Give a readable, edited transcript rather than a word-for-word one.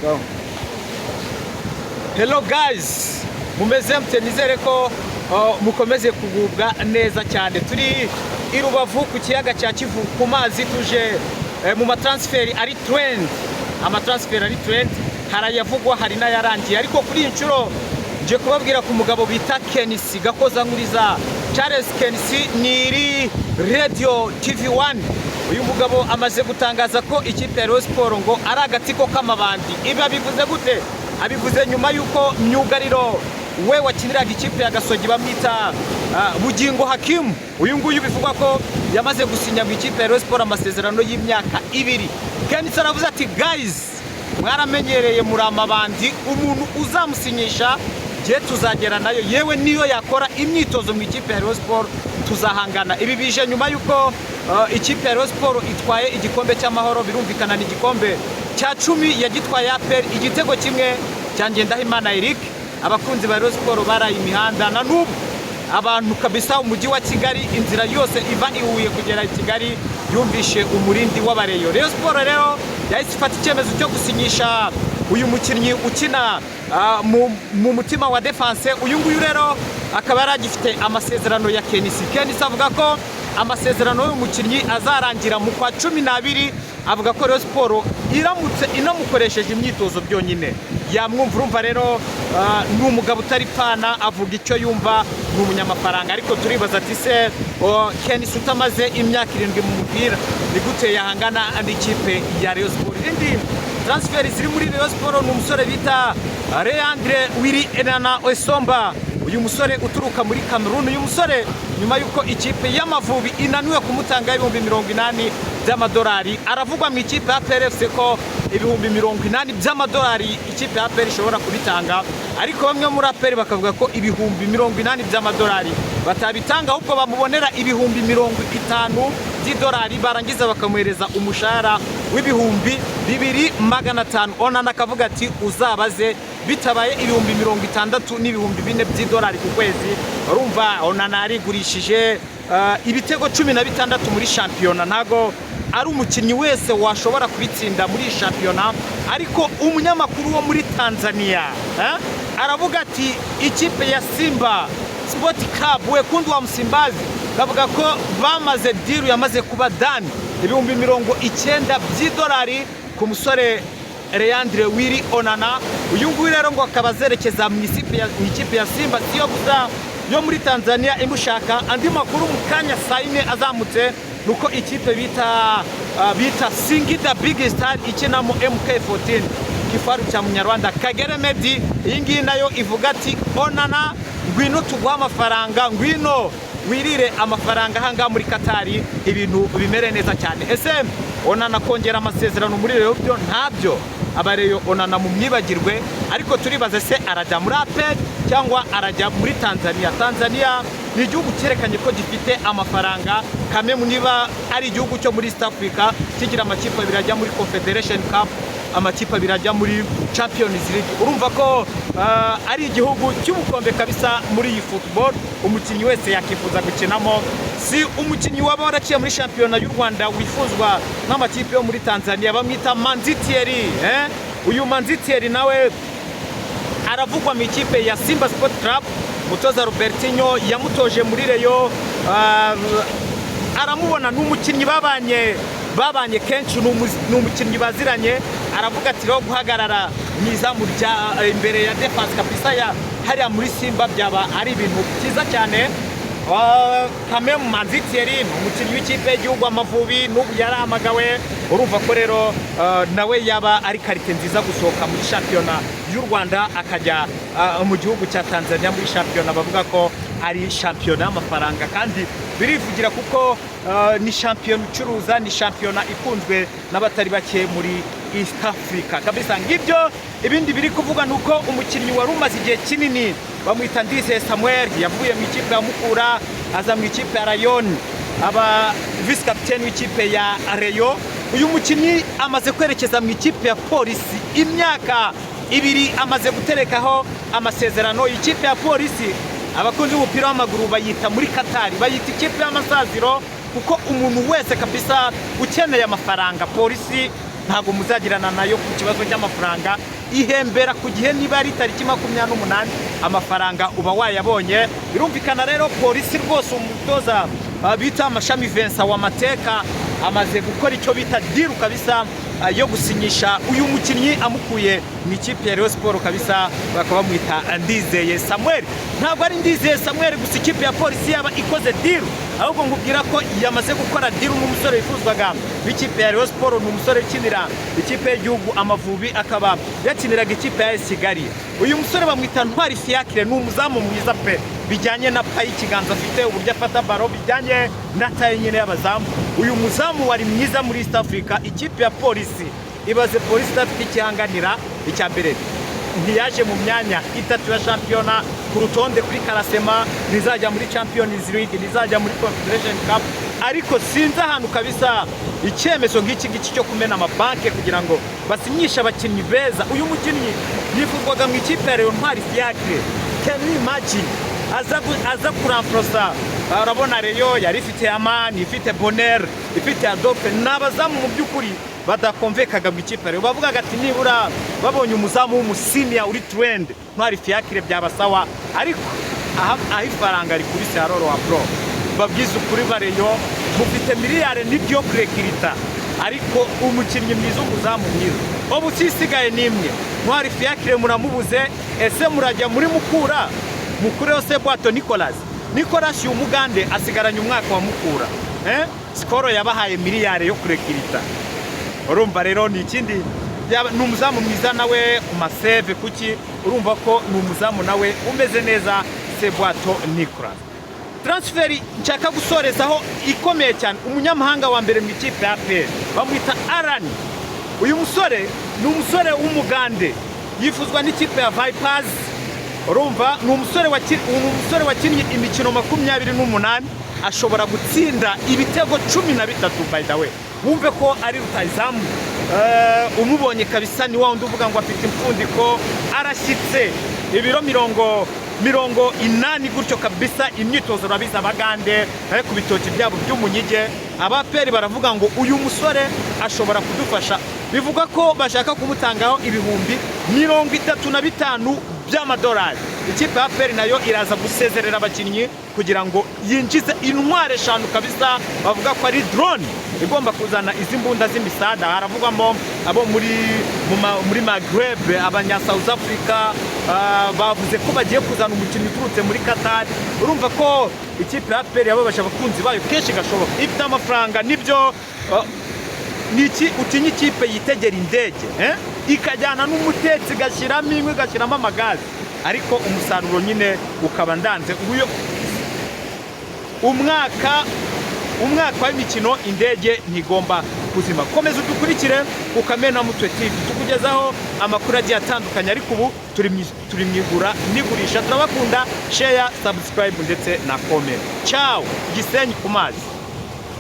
Go. Hello guys, mumeze mute? Nizere ko mukomeze kugubwa neza cyane. Turi i Rubavu ku kiyaga cya Kivu ku mazi, tuje mu matransfer ari trend. Amatransfer ari trend, hari ayavugwa, hari n'ayarangiye, ariko kuri iyi nshuro nje kubabwira ku mugabo bita KNC Gakoza Nkuriza Charles. KNC ni iri Radio TV 1. Uyu mugabo amaze gutangaza ko ikipe ya Rayon Sport ngo ari agatsiko k'amabandi. Ibi abivuze gute? Abivuze nyuma y'uko myugariro we wakiniraga ikipe ya Gasogi bamwita Bugingo Hakimu, uyu nguyu bivugwa ko yamaze gusinya mu ikipe ya Rayon Sport amasezerano y'imyaka 2. KNC aravuze ati: "Guys, mwaramenyereye, muri amabandi, umuntu uzamusinyisha gihe tuzagera nayo, yewe niyo yakora imyitozo mu ikipe ya Rayon Sport tuzahangana." Ibi bije nyuma y'uko ikipe ya Rayon Sport itwaye igikombe cy'amahoro. Birumvikana ni igikombe cya 10 yagitwaye APR igitego kimwe cya Ngendahimana Eric. Abakunzi ba Rayon Sport baraye imihanda, na n'ubu abantu kabisa, umujyi wa Kigali, inzira yose iva i Huye kugera i Kigali yumvishe umurindi w'abareyo. Rayon Sport rero yahise ifata icyemezo cyo gusinyisha uyu mukinnyi ukina mu mutima wa defense. Uyu nguyu rero akaba yari agifite amasezerano ya KNC. KNC avuga ko amasezerano y'uyu mukinnyi azarangira mu kwa 12. Avuga ko Rayon Sport iramutse inamukoresheje imyitozo byonyine yamwumva. Urumva rero ni umugabo utari pfana, avuga icyo yumva, ni umunyamafaranga. Ariko turibaza ati: se KNC utamaze imyaka 7 mu mupira ni gute yahangana n'ikipe ya Rayon Sport? Irindi transfer ziri muri Rayon Sport ni umusore bita Leandre Willy Enana Esomba, uyu musore uturuka muri Cameroon. Uyu musore, nyuma y'uko ikipe y'Amavubi inaniwe kumutanga 80,000 by'amadolari, aravugwa mu ikipe ya APR FC ko 80,000 by'amadolari ikipe ya APR ishobora kubitanga, ariko bamwe muri APR bakavuga ko 80,000 by'amadolari batabitanga, ahubwo bamubonera 50,000 by'idolari, barangiza bakamuhereza umushahara w'2,500. Onana akavuga ati: "Uzabaze bitabaye 60,000 n'4,000 by'idolari ku kwezi." Urumva Onana yarigurishije, ibitego 16 muri shampiyona, ntago ari umukinnyi wese washobora kubitsinda muri iyi shampiyona. Ariko umunyamakuru wo muri Tanzania aravuga ati ikipe ya Simba Sport Club, Wekundu wa Msimbazi, bavuga ko bamaze, deal yamaze kuba done, 90,000 by'idolari ku musore Leandre Willy Onana. Uyu nguyu rero ngo akaba azerekeza mu ikipe ya Simba. Siyo gusa yo muri Tanzania imushaka. Andi makuru mu kanya saa 4 azamutse nuko ikipe bita Singida Big Star ikinamo MK14, kifaru cya Munyarwanda Kagere Medi, iyi ngiyi nayo ivuga ati: "Onana, ngwino tuguhe amafaranga, ngwino wirire amafaranga ahangaha muri Katari, ibintu bimere neza cyane." Ese Onana kongera amasezerano muri Rayon byo ntabyo? Abareyo Onana mu myibagirwe, ariko turibaza: se arajya muri APR cyangwa arajya muri Tanzania? Tanzania ni igihugu cyerekanye ko gifite amafaranga kamwe, niba ari igihugu cyo muri East Africa kigira amakipe abiri ajya muri Confederation Cup, amakipe abiri ajya muri Champions League. Urumva ko ari igihugu cy'ubukombe kabisa muri iyi football, umukinnyi wese yakifuza gukinamo. Si umukinnyi waba waraciye muri shampiyona y'u Rwanda wifuzwa n'amakipe yo muri Tanzania, bamwita Manzi Thierry, eh? Uyu Manzi Thierry nawe aravugwa mu ikipe ya Simba Sport Club. Umutoza Robertinho yamutoje muri Rayon, aramubona, ni umukinnyi babanye kenshi, ni umukinnyi baziranye. Aravuga ati rero guhagarara mu izamu rya imbere ya defense kabisa ya hariya muri Simba byaba ari ibintu byiza cyane. Kamemu Manzi Thierry ni umukinnyi w'ikipe y'igihugu Amavubi, n'ubu yarahamagawe. Urumva ko rero nawe yaba ari qualité nziza gusohoka muri shampiyona y'u Rwanda akajya mu gihugu cya Tanzania muri shampiyona bavuga ko ari shampiyona y'amafaranga, kandi birivugira kuko ni shampiyona icuruza, ni shampiyona ikunzwe n'abatari bake muri East Africa kabisa. Ngibyo ibindi biri kuvuga ni uko umukinnyi wari umaze igihe kinini bamwita Ndizeye Samuel yavuye mu ikipe ya Mukura aza mu ikipe ya Rayon, aba vice capitaine w'ikipe ya Rayon. Uyu mukinnyi amaze kwerekeza mu ikipe ya Polisi, imyaka 2 amaze guterekaho amasezerano. Ikipe ya Polisi, abakunzi b'umupira w'amaguru bayita muri Katari, bayita ikipe y'amasaziro, kuko umuntu wese kabisa ukeneye amafaranga Polisi. Ntabwo muzagirana nayo ku kibazo cy'amafaranga. Ihembera ku gihe, niba ari tariki 28, amafaranga uba wayabonye. Birumvikana rero, Polisi rwose, umutoza bita Mashami Vincent w'amateka amaze gukora icyo bita deal kabisa yo gusinyisha uyu mukinnyi amukuye mu ikipe ya Rayon Sport kabisa, bakaba bamwita Ndizeye Samuel. Ntabwo ari Ndizeye Samuel gusa ikipe ya Polisi yaba ikoze deal, ahubwo nkubwira ko yamaze gukora deal n'umusore wifuzwaga w'ikipe ya Rayon Sport. Ni umusore ukinira ikipe y'igihugu Amavubi, akaba yakiniraga ikipe ya AS Kigali. Uyu musore bamwita Ntwari Fiacre, ni umuzamu mwiza pe, bijyanye na pa y'ikiganza afite, uburyo afata ballon, bijyanye na taille nyine y'abazamu. Uyu muzamu wari mwiza muri East Africa. Ikipe ya Polisi, ibaze Polisi idafite ikihanganira icya mbere, ntiyaje mu myanya itatu ya shampiyona ku rutonde kuri classement, ntizajya muri Champions League, ntizajya muri Confederation Cup, ariko sinzi ahantu kabisa icyemezo nk'iki ngiki cyo kumena amabanki kugira ngo basinyishe abakinnyi beza. Uyu mukinnyi yifuzwaga mu ikipe ya Rayon, Ntwari Fiacre. Can you imagine? Aza kuramforosa. Urabona Rayon yari ifite Amani, ifite Bonheur, ifite Adolphe, ni abazamu mu by'ukuri badakomvekaga mu ikipe ya Rayon. Bavugaga ati nibura babonye umuzamu w'umu senior uri trained, Ntwari Fiacre, byaba sawa. Ariko aho ifaranga rikubise haroroha bro. Babwize ukuri, ba Rayon mufite miliyari n'ibyo kurekirita, ariko umukinnyi mwiza, umuzamu mwiza, ubu isigaye ni imwe. Ntwari Fiacre muramubuze, ese murajya muri Mukura mukureho Sebwato Nicolas? Nicolas uyu mugande asigaranye umwaka wa Mukura, eh? Skol yabahaye miliyari yo kurekirita. Urumva rero ni ikindi, ni umuzamu mwiza nawe ku ma save kuki, urumva ko ni umuzamu nawe umeze neza, Sebwato Nicolas. Transfer nshaka gusorezaho ikomeye cyane, umunyamahanga wa mbere mu ikipe ya APR bamwita Alan. Uyu musore ni umusore w'umugande, yifuzwa n'ikipe ya Vipers. Urumva ni umusore wakinnye imikino 28, ashobora gutsinda ibitego 13. By the way, wumve ko ari rutayizamu. Umubonye kabisa ni wa wundi uvuga ngo afite impfundiko, arashyitse, ibiro 80 gutyo kabisa. Imyitozo urabizi, abagande ku bitoki byabo by'umunyige. Aba APR baravuga ngo uyu musore ashobora kudufasha. Bivuga ko bashaka kumutangaho 35,000 by'amadolari. Ikipe ya APR nayo iraza gusezerera abakinnyi kugira ngo yinjize intwaro eshanu kabisa, bavuga ko ari drone igomba kuzana izi mbunda z'imisada. Haravugwamo abo muri Maghreb, abanya South Africa, bavuze ko bagiye kuzana umukinnyi uturutse muri Qatar. Urumva ko ikipe ya APR yababaje abakunzi bayo kenshi gashoboka. Ifite amafaranga nibyo. Ni iki utinya? Ikipe yitegera indege, eh? Ikajyana n'umutetsi, igashyiramo inkwi, igashyiramo amagazi, ariko umusaruro nyine ukaba ndanze. Uyu umwaka w'imikino indege ntigomba kuzima. Komeza udukurikire ku Kamenamutwe TV, tukugezaho amakuru agiye atandukanye, ariko ubu turi mu igura n'igurisha. Turabakunda. Share, subscribe ndetse na comment. Ciao. Gisenyi ku mazi.